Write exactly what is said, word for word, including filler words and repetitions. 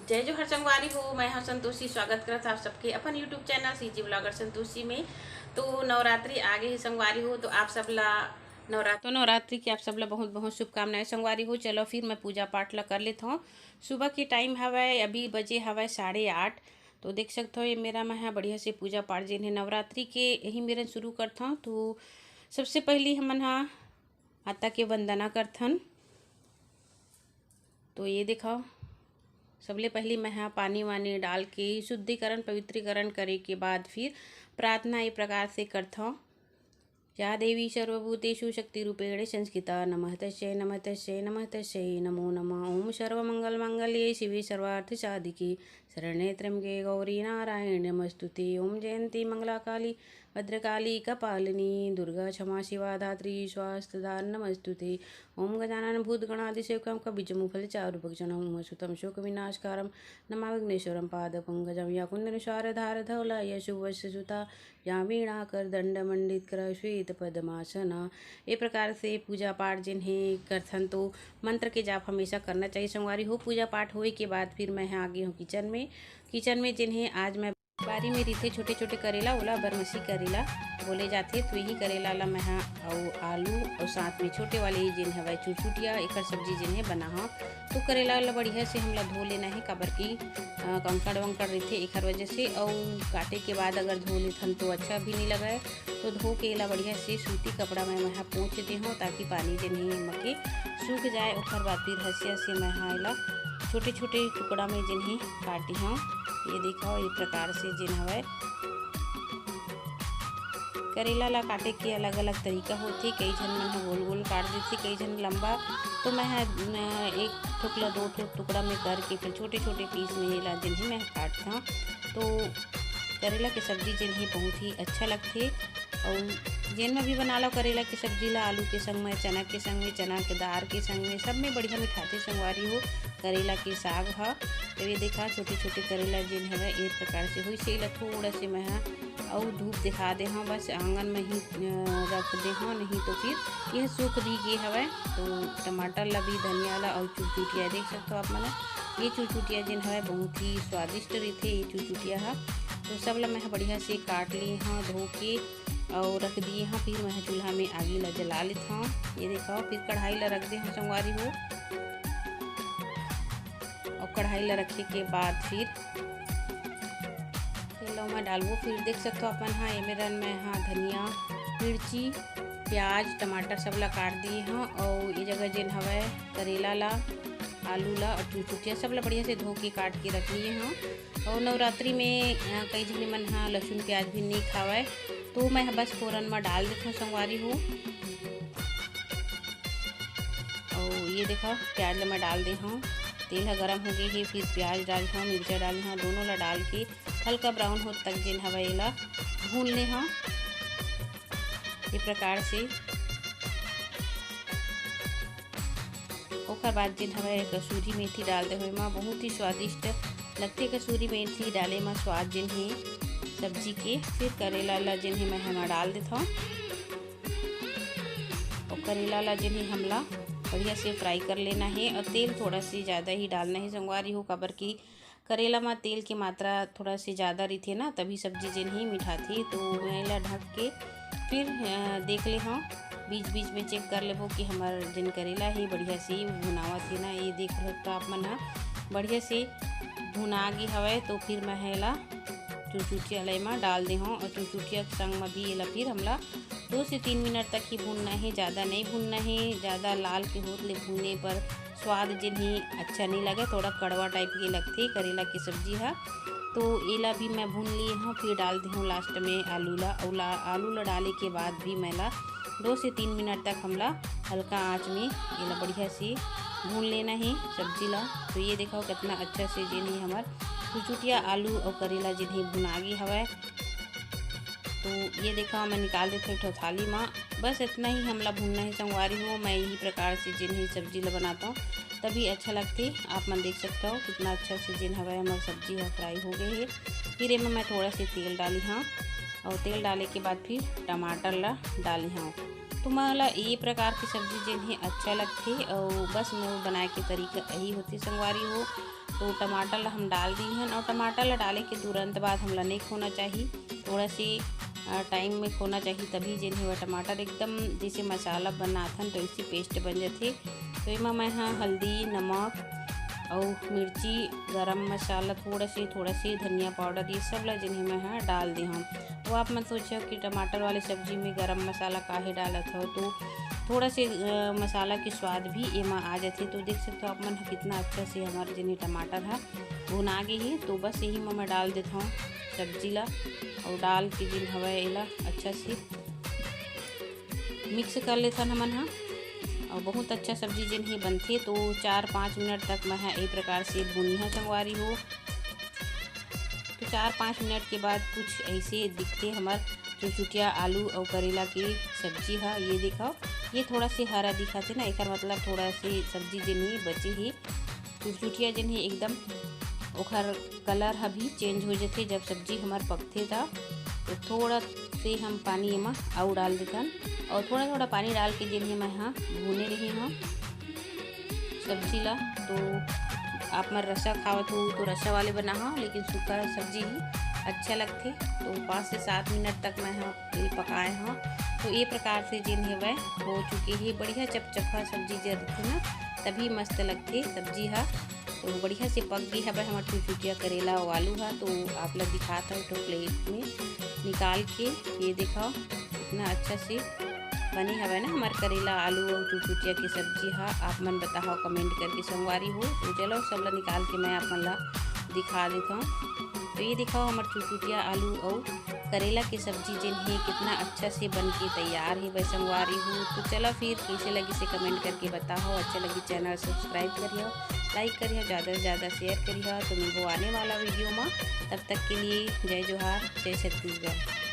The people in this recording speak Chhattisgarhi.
जय जोहार संगवारी हो, मैं हूं संतोषी। स्वागत करत हव आप सबके अपन YouTube channel CG blogger Santoshi में। तो नवरात्रि आगे ही संगवारी हो, तो आप सब ला नवरात्र, तो नवरात्रि की आप सब ला बहुत बहुत शुभकामनाएं संगवारी हो। चलो फिर मैं पूजा पाठ ला कर लेत हूँ। सुबह के टाइम हवय, अभी बजे हवय साढ़े आठ। तो देख सकत हो ये मेरा मैं ह बढ़िया से पूजा पाठ जेन है नवरात्रि के यही मेरन शुरू करत हूँ। तो सबसे पहली हमन ह माता के वंदना करथन। तो ये देखो, सबले पहली मैं ह पानी वानी डाल के शुद्धिकरण, पवित्रीकरण करे के बाद फिर प्रार्थना ये प्रकार से करथौं। या देवी सर्वभूतेषु शक्तिरूपेण संस्थिता, नमः तस्यै, नमः तस्यै, नमः तस्यै, नमो नमः। ओम सर्वमंगल मांगल्ये शिवे सर्वार्थ साधिके, शरण्ये त्र्यंबके गौरी नारायणी नमस्तुते। ओम जयंती मंगला काली भद्रकाली कपालिनी, दुर्गा क्षमा शिवा धात्री स्वास्थ्य दान नमस्तुते। ओम गजानन भूत गणादिसेवितं कपिजमुफल चारु भक्षणं, उमासुतं शोक विनाशकारं, नमा विघ्नेश्वरं पाद पंकजं। या कुंदन शारदार धौला या सुवस सुता, या वीणा कर दंड मंडित कर श्वेत पद्मासना। ये प्रकार से पूजा पाठ जिन है करथन, तो मंत्र के जाप हमेशा करना चाहिए संगवारी हो। पूजा पाठ होए के बाद फिर मैं ह आगे हूँ किचन में। किचन में जिन है आज मैं बारी में रहिथे छोटे-छोटे करेला, ओला बरमसी करेला बोले जाथे। तो यही करेला ला मैं ह अउ आलू अउ साथ में छोटे वाले जेन हवय चुरचुटिया, एकर सब्जी जेन हे बना ह। तो करेला ला बढ़िया से हमला धो लेना हे, काबर कि, अ, कंकड़ वंकड़ रहिथे, एकर वजह से। अउ काटे के बाद अगर धो लेथन तो अच्छा भी नहीं लगय। तो धो के एला बढ़िया से सूती कपड़ा में मैं ह पोंछ दे हूँ, ताकि पानी जेन हे एमा के सूख जाए। ओकर बाद फिर हसिया से मैं ह एला छोटे-छोटे टुकड़ा में जेन हे काटे हूँ। ये देखो, ये प्रकार से जेन हवय करेला ला काटे के अलग-अलग तरीका होथे। कई झन मन ह गोल-गोल काट देथे, कई झन लंबा। तो मैं ह, अ, एक ठोक ला दो ठोक टुकड़ा में करके फिर छोटे-छोटे पीस में एला जेन हे मैं काटथौं। तो करेला के सब्जी जेन हे बहुत ही अच्छा लगथे। अउ जेन म भी बना लो करेला के सब्जी ला, आलू के संग में, चना के संग में, चना के दार के संग में, सब में बढ़िया मिठाथे संगवारी हो करेला के साग ह। तो ये देखा, छोटे-छोटे करेला जेन हवय, ए प्रकार से होइस हे। एला थोड़ा से मैं ह अउ धूप दिखा दे हव, बस आंगन में ही, अ, रख दे हव, नहीं तो फिर यह सूख भी गे हवय। तो टमाटर ला भी, धनिया ला अउ चुरचुटिया देख सकत हो आप मन ह। ये चुरचुटिया जेन हवय बहुत ही स्वादिष्ट रहिथे ये चुरचुटिया ह। तो सब ला मैं ह बढ़िया से काट लिए हव धो के अउ रख दिए हव। फिर मैं ह चूल्हा में आगी ला जला लेत हव। ये देखो, फिर कढ़ाई ला रख दे हव संगवारी हो। अउ कढ़ाई ला रखे के बाद फिर तेल ला मैं डालबो। फिर देख सकत हो अपन ह, एमे रन मैं ह धनिया, मिर्ची, प्याज, टमाटर सब ला काट दिए हव। अउ ये जगह जेन हवय करेला ला, आलू ला अउ चुरचुटिया सब ला बढ़िया से धो के काट के रख लिए हव। अउ नवरात्रि में, अ, कई झने मन ह लहसुन प्याज भी नहीं खावय, तो मैं ह बस फोरन म डाल देथव संगवारी हो। अउ ये देखा, प्याज ला मैं डाल दे हव। तेल ह गरम हो गे हे, फिर प्याज डाल हव, मिर्चा डाल हव, दोनों ला डाल के हल्का ब्राउन होत तक जेन हवय एला भून ले हव ये प्रकार से। ओकर बाद जेन हवय कसूरी मेथी डाल दे हव एमा, बहुत ही स्वादिष्ट लगथे कसूरी मेथी डाले म स्वाद जेन हे सब्जी के। फिर करेला ला जेन हे मैं ह एमा डाल देथव। अउ करेला ला जेन हे हमला बढ़िया से फ्राई कर लेना हे अउ तेल थोड़ा से ज़्यादा ही डालना हे संगवारी हो, काबर कि करेला म तेल के मात्रा थोड़ा से ज़्यादा रहिथे ना, तभी सब्जी जेन हे मिठाथे। तो मैं एला ढक के फिर, अ, देख ले हव, बीच बीच में चेक कर लेबो कि हमर जेन करेला हे बढ़िया से भुनावत हे ना। ये देख सकत हो आप मन ह, बढ़िया से भुना गे हवय। तो फिर मैं ह एला चुरचुटिया ला एमा डाल दे हव अउ चुरचुटिया के संग म भी एला फिर हमला दो से तीन मिनट तक ही भूनना हे, ज़्यादा नहीं भूनना हे। ज़्यादा लाल के होत ले भूने पर स्वाद जेन हे अच्छा नहीं लगे, थोड़ा कड़वा टाइप के लगथे करेला के सब्जी ह। तो एला भी मैं भून लिए हव, फिर डाल दे हव लास्ट में आलू ला। अउ ला, आलू ला डाले के बाद भी मैं ला दो से तीन मिनट तक हमला हल्का आंच में एला बढ़िया से भून लेना हे सब्जी ला। तो ये देखो कितना अच्छा से जेन हे हमर चुरचुटिया आलू अउ करेला जेन हे भुना गे हवय। तो ये देखा, मैं निकाल देथव एक ठो थाली मा। बस इतना ही हमला भूनना हे संगवारी हो। मैं यही प्रकार से जेन हे सब्जी ला बनाथव, तभी अच्छा लगथे। आप मन देख सकत हो कितना अच्छा से जेन हवय हमर सब्जी ह फ्राई हो गए हे। फिर एमा मैं थोड़ा से तेल डाली हव अउ तेल डाले के बाद फिर टमाटर ला डाली हव। तो मोला ये प्रकार के सब्जी जेन हे अच्छा लगथे अउ बस मोर बनाए के तरीका यही होथे संगवारी हो। तो टमाटर ला हम डाल दीन हन। और टमाटर ला डाले के तुरंत बाद हमला नहीं खोना चाही, थोड़ा से टाइम में खोना चाही, तभी जेन हे वह टमाटर एकदम जैसे मसाला बनाथन तो ऐसी पेस्ट बन जाथे। तो एमा मैं ह हल्दी, नमक और मिर्ची, गरम मसाला, थोड़ा से थोड़ा से धनिया पाउडर, ये सब ला जेन हे मैं ह डाल दे हूँ। तो आप मन सोचो कि टमाटर वाले सब्जी में गरम मसाला काहे डालत हो, तो थोड़ा से मसाला के स्वाद भी एमा आ जाथे। तो देख सकते हो आप मन कितना अच्छा से हमारे जेन हे टमाटर ह भुना गे हे। तो बस यही में मैं डाल देता हूँ सब्जी ला, और डाल के जेन हवय एला अच्छा से मिक्स कर लेथन हमन ह। और बहुत अच्छा सब्जी जेन हे बनथे। तो चार पाँच मिनट तक मैं ह ए प्रकार से भूनी ह संगवारी हो। तो चार पाँच मिनट के बाद कुछ ऐसे दिखते हमर चुरचुटिया आलू और करेला के सब्जी ह। ये देखो, ये थोड़ा से हरा दिखत हे ना, एकर मतलब थोड़ा से सब्जी जेन हे बचे हे। चुरचुटिया जेन हे एकदम ओखर कलर ह भी चेंज हो जाथे जब सब्जी हमर पकथे त। तो थोड़ा से हम पानी एमा अउ डाल देथन और थोड़ा थोड़ा पानी डाल के जेन हे मैं ह भूने रही हूँ सब्जी ला। तो आप मन रसा खावत हो तो रसा वाले बनाओ, लेकिन सूखा सब्जी ही अच्छा लगथे। तो पाँच से सात मिनट तक मैं ह ये पकाए हूँ। तो ये प्रकार से जेन हे वह हो चुके हे, बढ़िया चपचपा सब्जी जे रथे ना, तभी मस्त लगथे सब्जी ह। तो बढ़िया से पक गे हवय हमर चुरचुटिया करेला अउ आलू ह। तो आप ला दिखात हव एक ठो प्लेट में निकाल के, ये देखो कितना अच्छा से बने हवय ना हमर करेला आलू अउ चुरचुटिया के सब्जी ह। आप मन बताओ कमेंट करके संगवारी हो। तो चलो सब ला निकाल के मैं आप मन ला दिखा देत हूँ। तो ये दिखाओ हमर चुरचुटिया आलू अउ करेला के सब्जी जेन हे कितना अच्छा से बन के तैयार हे वह संगवारी हो। तो चलो फिर कैसे लगिस हे कमेंट करके बताओ, अच्छा लगिस चैनल सब्सक्राइब करियो, लाइक करियो, ज़्यादा से ज़्यादा शेयर करियो। तो मिलबो आने वाला वीडियो में, तब तक के लिए जय जोहार, जय छत्तीसगढ़।